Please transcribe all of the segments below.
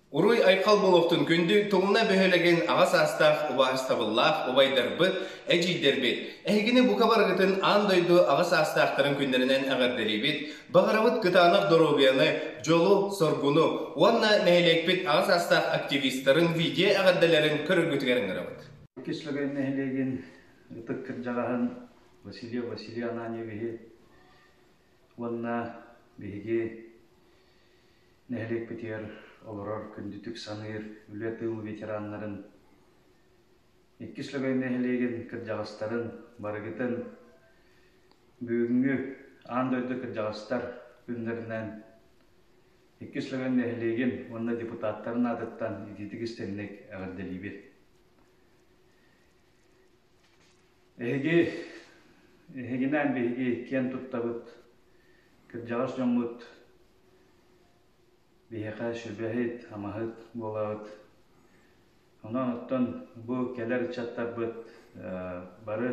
Уруй-айхал буолуохтун күндү Тулуна бөһүөлэгин аҕа саастаах убаастабыллаах убайдарбыт, эдьиийдэрбит! Эһигини бука барыгытын аан дойду аҕа саастаахтарын күннэринэн эҕэрдэлиибит, баҕарабыт кытаанах доруобуйаны, дьолу, соргуну уонна нэһилиэкпит аҕа саастаах активистарын видео эҕэрдэлэрин көрөргүтүгэр ыҥырабыт. Иккис Лөгөй нэһилиэгин ытык кырдьаҕаһын Васильев Василий Ананьевиһы уонна биһиги Нэһилиэкпитигэр олорор күндүтүк саныыр үлэ-тыыл ветераннарын, Иккис Лөгөй нэһилиэгин кырдьаҕастарын барыгытын бүгүҥҥү аан дойду кырдьаҕастар күннэринэн Иккис Лөгөй нэһилиэгин уонна депутаттарын аатыттан итиитик-истиҥник эҕэрдэлиибит. Эһиги, эһигинээн биһиги киэн туттабыт, кырдьаҕас дьоммут Биһиэхэ сүбэһит, амаһыт буолаҕыт. Онон оттон бу кэлэр ыччаттарбыт бары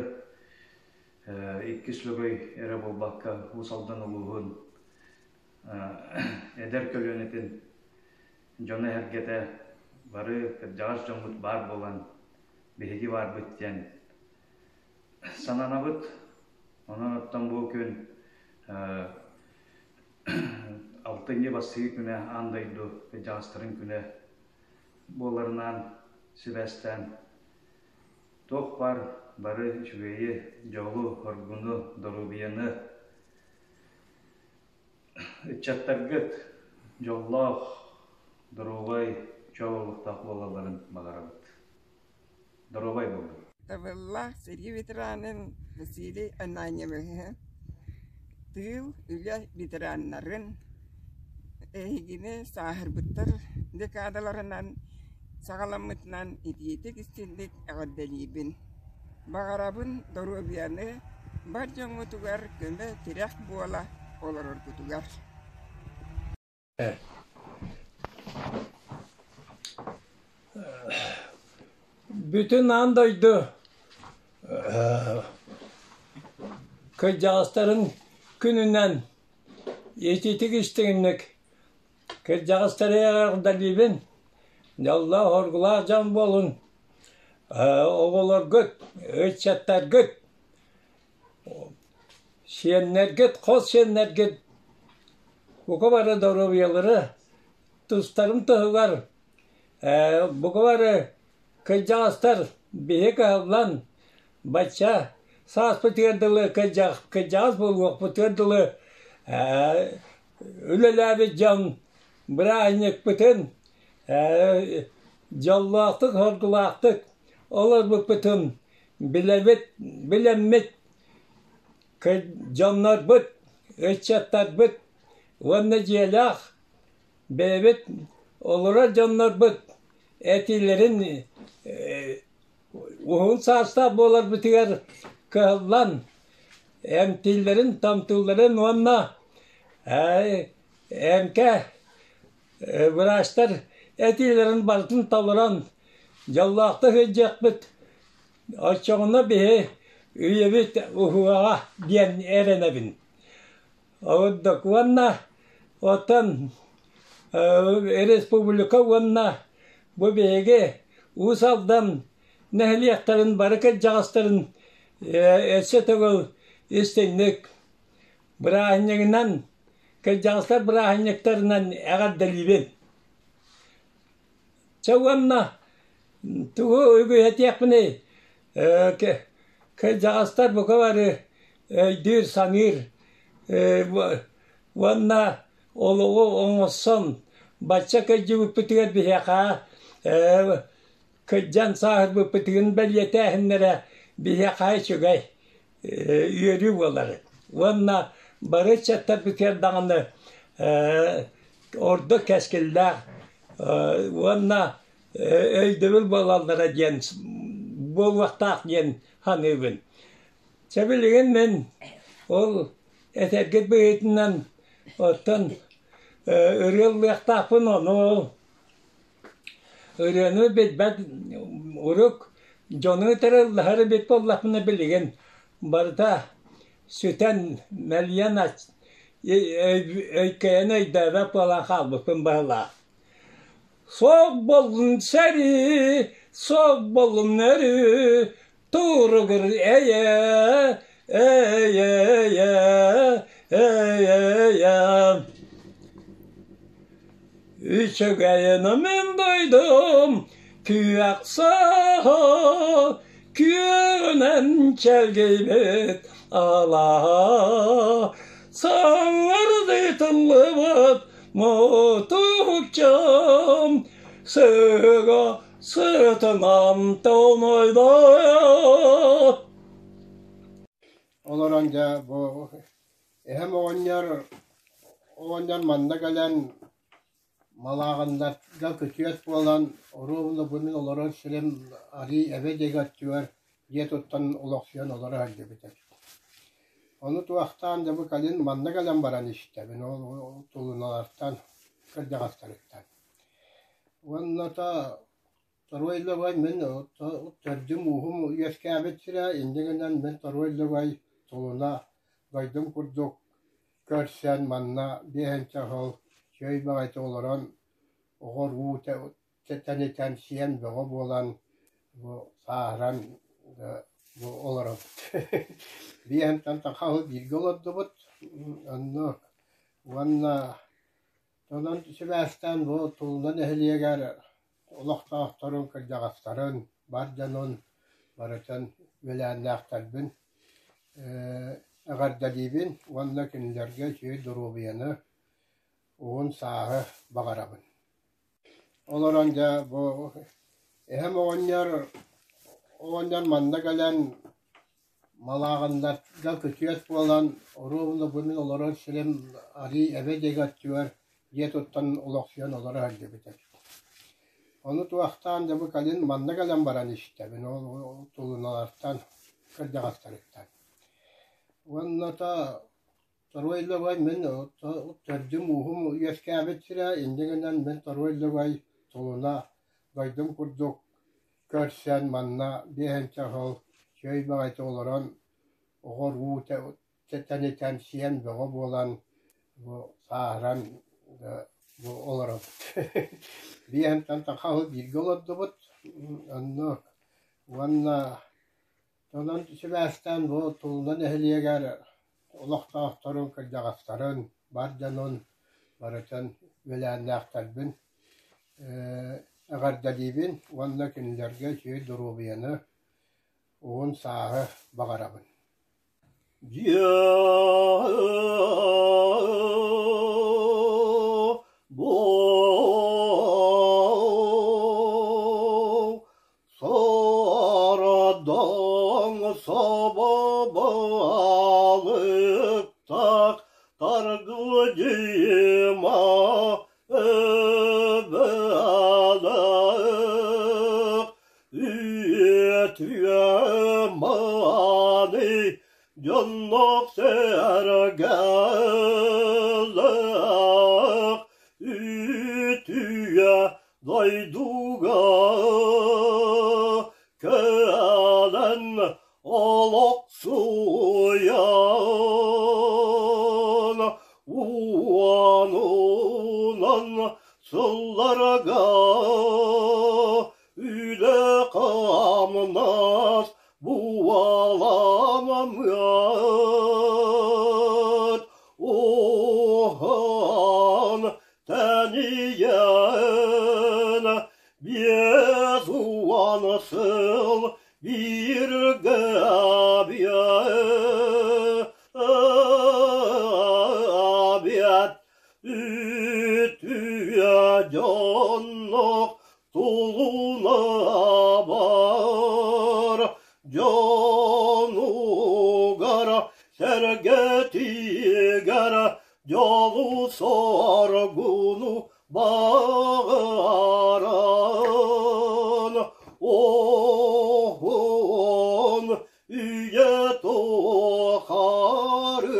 иккис Лөгөй эрэ буолбакка Уус Алдан улууһун эдэр көлүөнэтин дьоно-сэргэтэ бары кырдьаҕас дьоммут баар буолан биһиги баарбыт диэн сананабыт. Онон оттон бу күн Алтынньы бастакы күнэ аан дойду кырдьаҕастарын күнэ буоларынан сибээстээн туох баар бары үчүгэйи, дьолу, оргуну, доруобуйаны ыччаттаргыт дьоллоох, доруобай, чөл олохтоох буолалларын баҕарабыт. Доруобай буолун! Табыллаах сэрии ветеранын Василий Ананьевиһы, тыыл, үлэ ветераннарын, эһигини сааһырбыттар декадаларынан саҕаламмытынан итиитик-истиҥник эҕэрдэлиибин. Баҕарабын доруобуйаны бар дьоҥҥутугар көмө-тирэх буола олороргутугар. Бүтүн аан дойду кырдьаҕастарын күнүнэн итиитик-истиҥник кырдьаҕастары эҕэрдэлиибин, дьоллоох-оргулаах дьон буолун, оҕолоргут, ыччаттаргыт Сиэннэргит, хос сиэннэргит бука бары доруобуйалара тустарын туһугар бука бары кырдьаҕастар биһи кыһаллан бачча сааспытыгар дылы кырдьаҕас буолуохпутугар дылы үлэлээбит дьон бырааһынньыкпытын дьоллоохтук-соргулаахтык олорбуппутун Билэбит, билэммит дьоннорбут, ыччаттарбыт уонна дьиэлээх бэйэбит олорор дьоннорбут этиилэрин уһун саастаах буоларбытыгар кыһаллан эмтииллэрин, томтуулларын уонна эмкэ быраастар этиилэрин барытын толорон дьоллоохтук сылдьыахпыт Оччоҕуна биһи үйэбит уһуоҕа диэн эрэнэбин. Ордук уонна оттон республика уонна бу биһиги Уус Алдан нэһилиэктэрин бары кырдьаҕастарын өссө төгүл истиҥник бырааһынньыгынан, кырдьаҕастар бырааһынньыктарынан эҕэрдэлиибин. Чэ уонна тугу үгүһэтиэхпиний, кырдьаҕастар бука бары өйдүүр-саныыр уонна олоҕу оҥостон бачча кырдьыбыппытыгар биһиэхэ кырдьан сааһырбыппытыгын бэлиэтээһиннэрэ биһиэхэ үчүгэй үөрүү буолар. Уонна бары ыччаттарбытыгар даҕаны ордук кэскиллээх уонна өйдөбүл буолаллара диэн буолуохтаах диэн саныыбын. Чэ билигин мин ол этэргит быһыытынан оттон ырыа ыллыахтаахпын ону Ырыаны билбэт урук дьону кытары ыллаһар эбит буоллахпына билигин барыта сүтэн, мэлийэн өйкөйөн өйдөөбөт буолан хаалбыппын быһыылаах. Суох буоллун сэрии, суох буоллун өрүү, Туругур эйэ, эйэ, эйэ, эйэ. Үчүгэйин мин дойдум күөх саһа, күөҕүнэн чэлгийбит алаһа. Саҥардыы тыллыбыт мутукчам, сыга сытынан тоҥойдо. Олорон дьэ бу эһэм оҕонньор оҕонньор манна кэлэн Малааҕыннарга күтүөт буолан оруобуна бу мин олорор сирим арыый эбэ диэки өттүгэр дьиэ туттан олохсуйан олоро сылдьыбыт эбит. Ону туохтаан да бу кэлин манна кэлэн баран истэбин ол тулуналартан кырдьаҕастарыттан. Уонна то Торуой Лөгөй мин төрдүм-ууһум үөскээбит сирэ, инньэ гынан мин Торуой Лөгөй тулуна дойдум курдук көрсөн манна биэһинчэ сыл үчүгэй баҕайытык олорон оҕо-уруу тэнитэн сиэн бөҕө буолан бу сааһыран бу олоробут. Биэһинтэн тахса сыл бииргэ олордубут. Оннук уонна онон сибээстээн бу Тулуна нэһилиэгэр олохтоохторун, кырдьаҕастарын, бар дьонун барытын үөлээннээхтэрбин эҕэрдэлиибин уонна кинилэргэ үчүгэй доруобуйаны, уһун сааһы баҕарабын. Олорон дьэ бу эһэм оҕонньор оҕонньор манна кэлэн Малааҕыннарга күтүөт буолан оруобуна бу мин олорор сирим арыый эбэ диэки өттүгэр дьиэ туттан олохсуйан олоро сылдьыбыт эбит. Ону туохтаан да бу кэлин манна кэлэн баран истэбин ол тулуналартан кырдьаҕастарыттан. Уонна то Торуой Лөгөй мин төрдүм-ууһум үөскээбит сирэ, инньэ гынан мин Торуой Лөгөй тулуна дойдум курдук көрсөн манна биэһинчэ сыл үчүгэй баҕайытык олорон оҕо-уруу тэнитэн сиэн бөҕө буолан бу сааһыран бу олоробут. Биэһинтэн тахса сыл бииргэ олордубут. Оннук уонна онон сибээстээн бу Тулуна нэһилиэгэр олохтоохторун, кырдьаҕастарын, бар дьонун барытын үөлээннээхтэрбин эҕэрдэлиибин уонна кинилэргэ үчүгэй доруобуйаны, уһун сааһы баҕарабын. Сарадаҥ саба балыктах таргылдьыма эбэлэх үтүө мааны дьоннох сэргэлэх үтүө дойдуга кэлэн олохсуйан уонунан сылларга үлэ-хамнас буоламмыт уһаан Тэнийэн 50 сыл бииргэ биэт үтүө дьоннох тулуна бар дьонугар сэргэтигэр Дьолу-соргуну баҕаран, Оһон үйэ тухары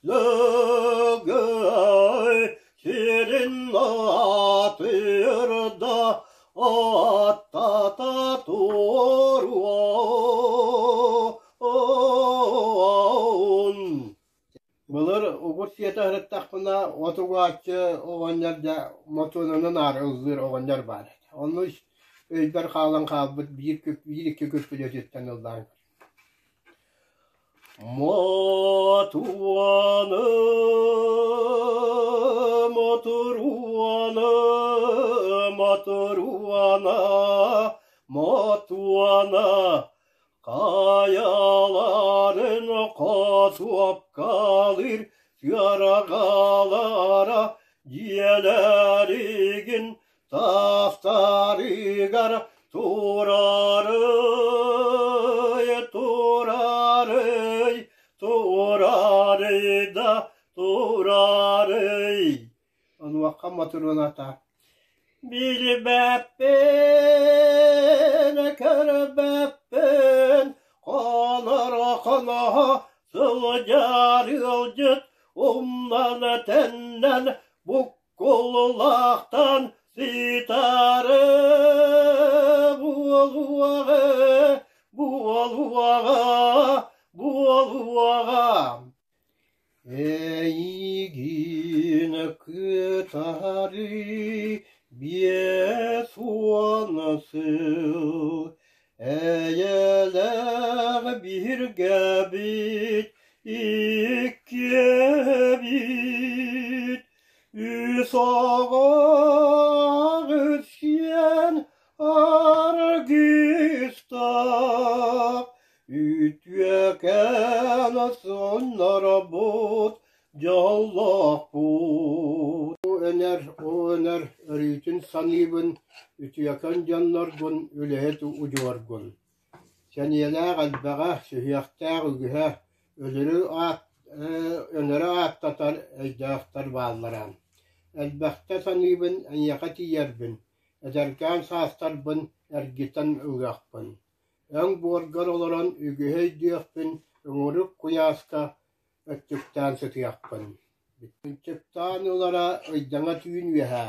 Лөгөй сирин атырда аттата туруон. Былыр Угут сиэтэ сырыттахпына, от угааччы оҕонньор дьэ мотуонанан аара ыллыыр оҕонньор баар этэ. Онно өйбөр хаалан хаалбыт биир биир-икки күппүлүөтүттэн ыллаан Мотуону, мотуруону, мотуруона, мотуона, Хайаларын хотуопкалыыр тыараҕалара дьиэлэригин таастарыгар турарый, турарый, турарый да турарый. Онуоха Мотуруоната Билбэппин, көрбөппүн, хонор хоноһо сылдьар ыалдьыт умнан тэннэн буккуллаахтан сытары буолуоҕа, буолуоҕа, буолуоҕа. Эйигин кытары 50 сыл эйэлээх бииргэбит иккиэбит үс оҕо сиэн аргыстаах Үтүөкэн соннорбут дьоллоохпут. Уу өнөр, уу өнөр өрүүтүн саныыбын, үтүөкэн дьонноргун, үлэһит удьуоргун. Сэниэлээх элбэҕэ, сүһүөхтээх үгүһэ, өлөрү аат, өнөрү ааттатар өйдөөхтөр бааллара. Элбэхтэ саныыбын эйиэхэ тиийэрбин, эдэркээн саастарбын эргитэн ылыахпын. Өҥ буоргар олорон үгүһү өйдүөхпүн, өҥүрүк куйааска өттүктээн сытыахпын Ынчыктаан ылара ыйдаҥа түүн үөһэ,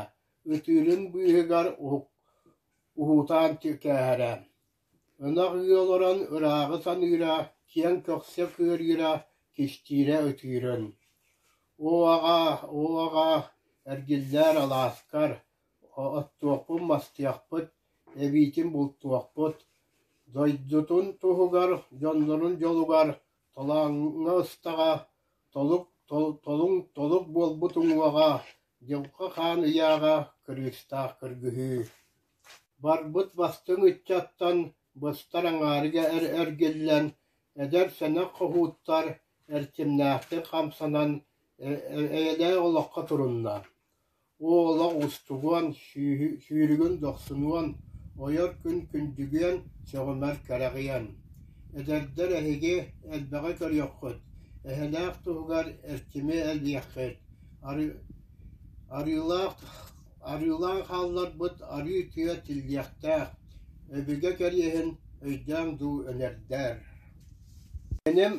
ытыырын быыһыгар уһуутаан кээһэрэ. Ынах ыы олорон ырааҕы саныыра, киэҥ көхсө кыарыыра, кистиирэ ытыырын. Оо, аҕаа, оо, аҕаа, эргиллээр алааскар, Оттуохпут-мастыахпыт, эбиитин бултуохпут, дойдутун туһугар, дьоннорун дьолугар толооҥҥо ыстаҕа, толук толуҥ толук буолбут уҥуоҕа, дьылҕа хаан ыйааҕа кырыыстаах кыргыһыы. Барбыт бастыҥ ыччаттан быстар аҥаарыга эргиллэн, эдэр сэнэх хоһууттар эрчимнээхтик хамсанан, эйэлээх олоххо турунна. Уола устугуон, сүүрүгүн дохсунуон, ойор күн күндүгүөн, сөҕүмэр кэрэҕиэн. Эдэрдэр эһиги элбэҕи көрүөххүт, эһэлээх туһугар эрчими элбиэххит, арыылаах арыылаан хаалларбыт арыы тыа тиллиэхтээх, өбүгэ кэриэһин өйдөөҥ дуу өнөрдөр. Кэним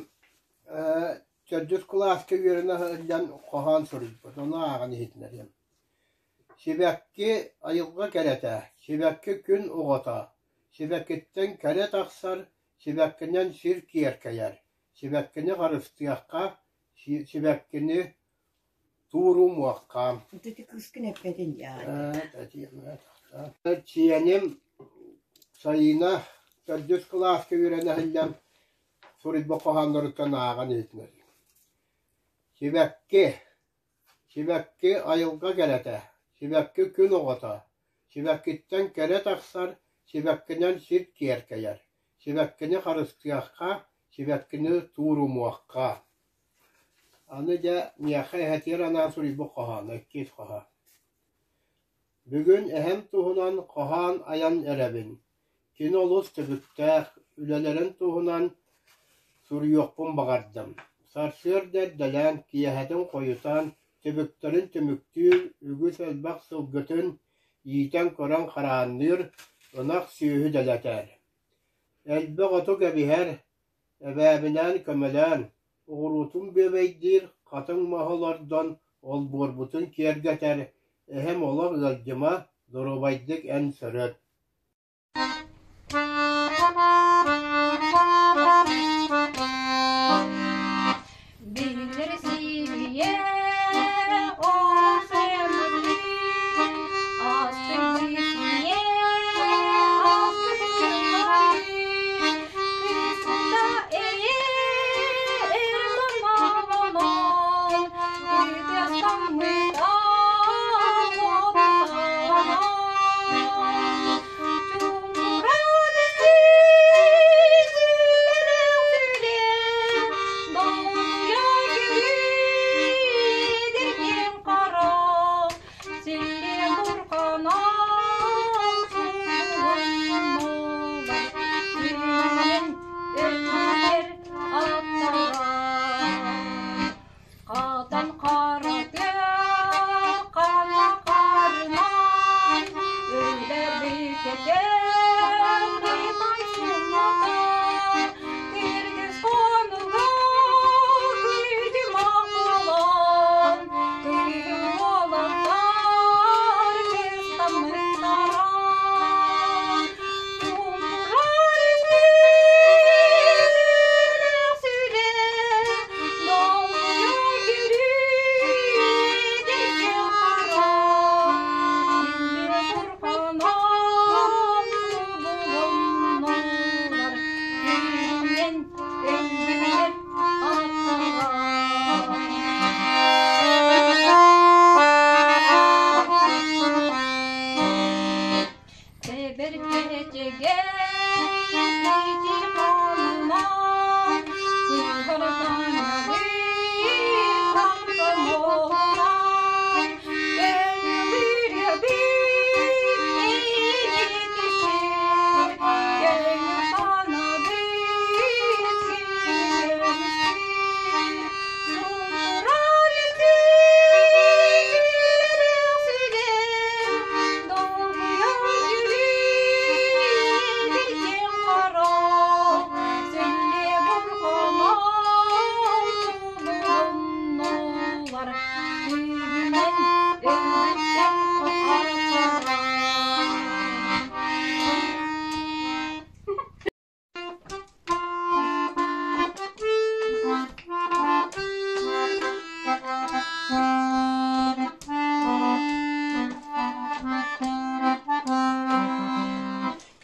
Төрдүс кылааска үөрэнэ сылдьан хоһоон суруйбут, ону ааҕан иһитинэриэм. Сибэкки айылҕа кэрэтэ, сибэкки күн оҕото, сибэккиттэн кэрэ тахсар, сибэккинэн сир киэркэйэр, сибэккини харыстыахха, сибэккини туурумуохха. Ити кыыскын эппэтин Чиэним Сайыына төрдүс кылааска үөрэнэ сылдьан суруйбут хоһоонноруттан ааҕан иһитинэбин. Сибэкки, сибэкки айылҕа кэрэтэ, сибэкки күн оҕото, сибэккиттэн кэрэ тахсар, сибэккинэн сир киэркэйэр, сибэккини харыстыахха, сибэккини туурумуохха. Аны дьэ миэхэ эһэтигэр анаан суруйбут хоһооно, иккис хоһоон. Бүгүн эһэм туһунан хоһоон айан эрэбин. Кини олус түбүктээх, үлэлэрин туһунан суруйуохпун баҕардым. Сарсыарда эрдэлээн, киэһэтин хойутаан, түбүктэрин түмүктүүр, үгүс элбэх сылгытын иитэн көрөн хараанныыр, ынах сүөһү дэлэтэр. Элбэх оту кэбиһэр, эбээбинээн көмөлөөн, оҕуруотун бүөбэйдиир, хатыҥ маһы олордон олбуорбутун киэргэтэр, эһэм олох ыалдьыма, доруобайдык эн сырыт. Биллэр сириэ.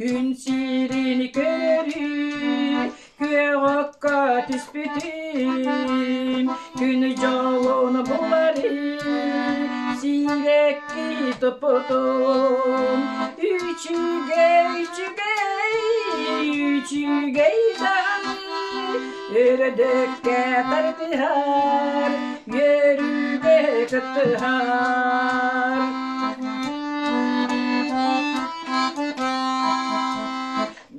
Күн сирин көрөрү, күөх окко түспүтүм, күн дьолун булары, сирэкки туппутум. Үчүгэй, үчүгэй, үчүгэй даҕаны, өрөдөккө тардыһар, үөрүүгэ кыттыһар.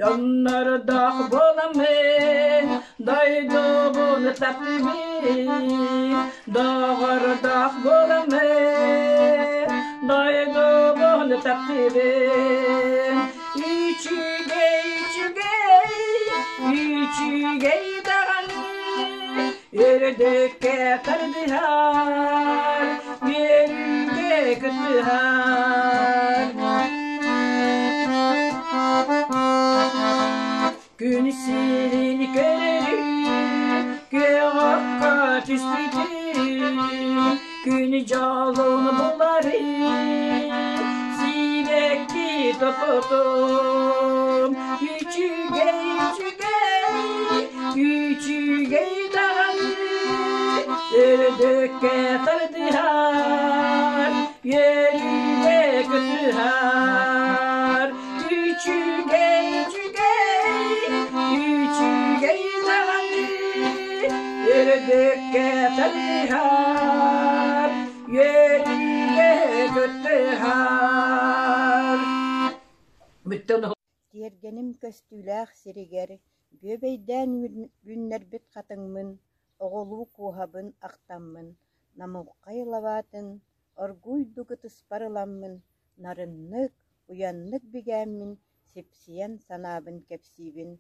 Дьоннордоох буоламмын, дойдубун таптыыбын, доҕордоох буоламмын, дойдубун таптыыбын. Үчүгэй, үчүгэй, үчүгэй даҕаны, үрдүккэ тардыһар, үөрүүгэ кыттыһар. Күн сирин көрөрү, күөх окко түспүтүм, күн дьолун булары, сибэкки топпутум. Үчүгэй, үчүгэй, үчүгэй даҕаны, үрдүккэ тардыһар, үөрүүгэ кыттыһар. Үчүгэй, үчүгэй, үчүгэй даҕаны, үрдүккэ тардыһар, үөрүүгэ кыттыһар. Бүттэн Тиэргэним көстүүлээх сиригэр бүөбэйдээн үүннэрбит хатыҥмын, оҕолуу куоһабын ахтаммын, намылхай лабаатын оргууйдук ытыспар ыламмын, нарыннык, уйаннык бигээммин сипсийэн санаабын кэпсиибин,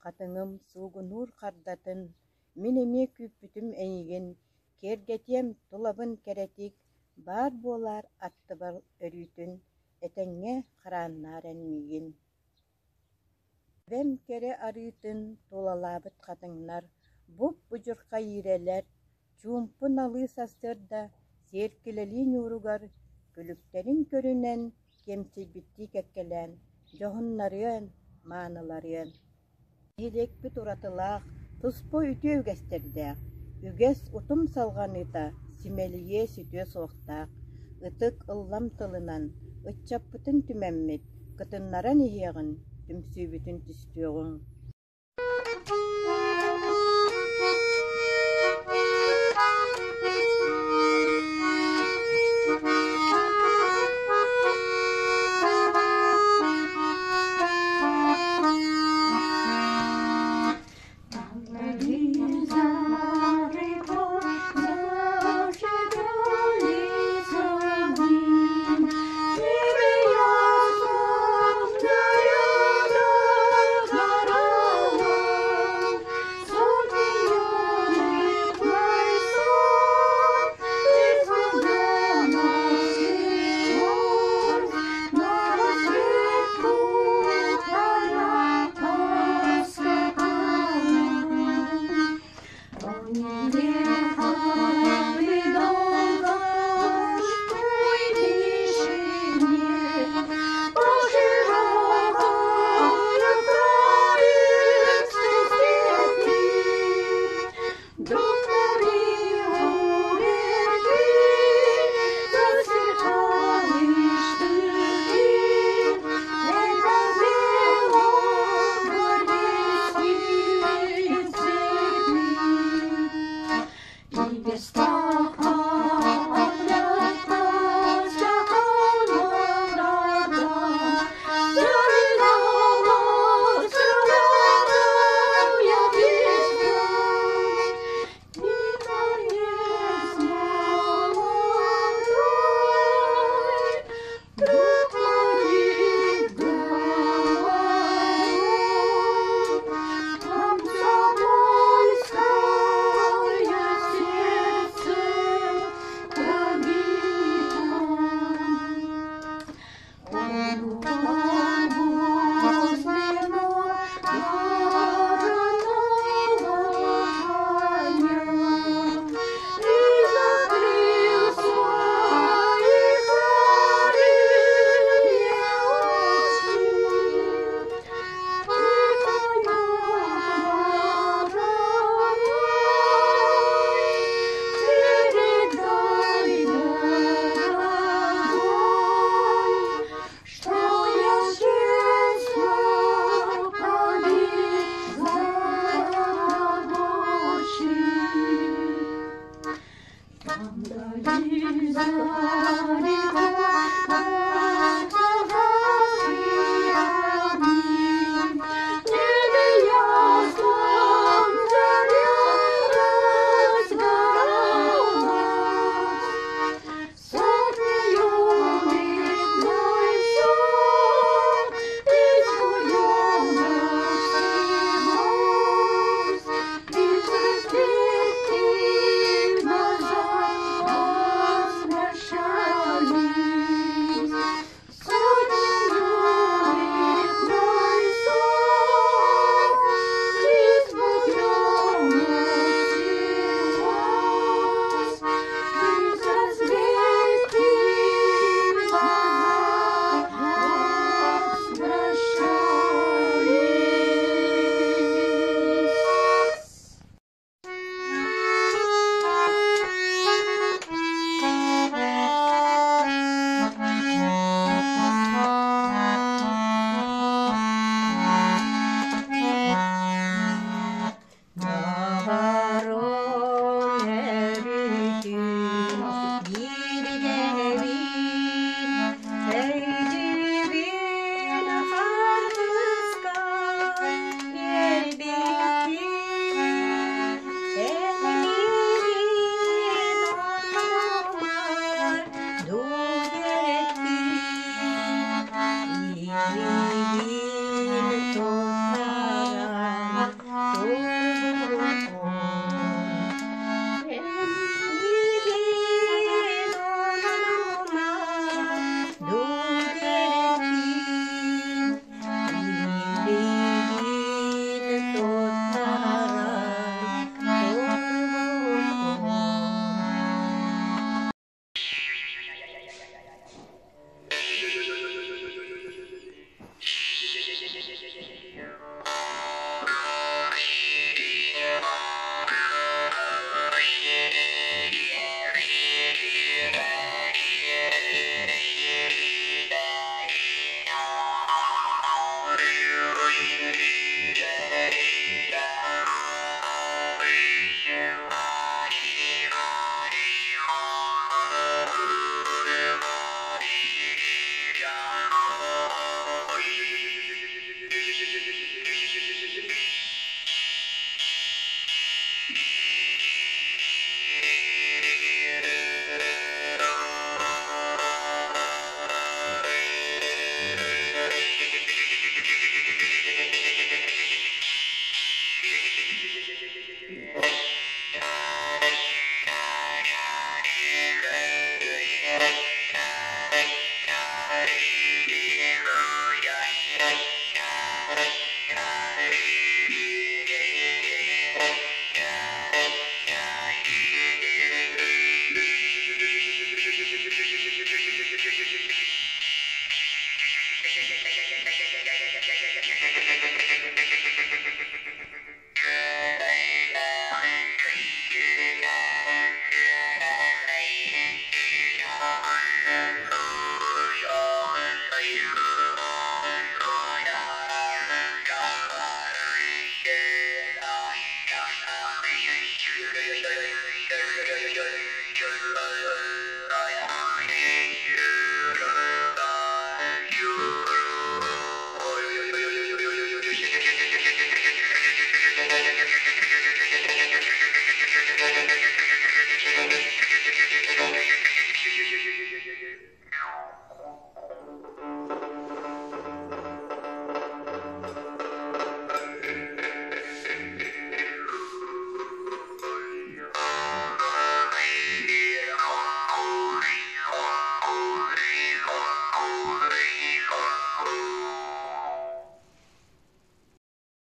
хатыҥым суугунуур хардатын, мин эмиэ күүппүтүм эйигин, киэргэтиэм тулабын кэрэтик, баар буолаар аттыбар өрүүтүн, этэҥҥэ харааннаар эн миигин. Эбэм кэрэ арыытын тулалаабыт хатыҥнар, буп-будьурхай иирэлэр, чуумпу налыы сарсыарда сиэркилэлии ньууругар күлүктэрин көрүнэн киэмсийбиттии кэккэлээн, дьоһуннарыан, мааныларыан. Нэһилиэкпит уратылаах, туспа үтүө үгэстэрдээх, үгэс утум салҕаныыта симэлийиэ сүтүө суохтаах, ытык ыллам тылынан ыччаппытын түмэммит, кытыннаран иһиэҕин, түмсүүбүтүн түстүөҕүҥ.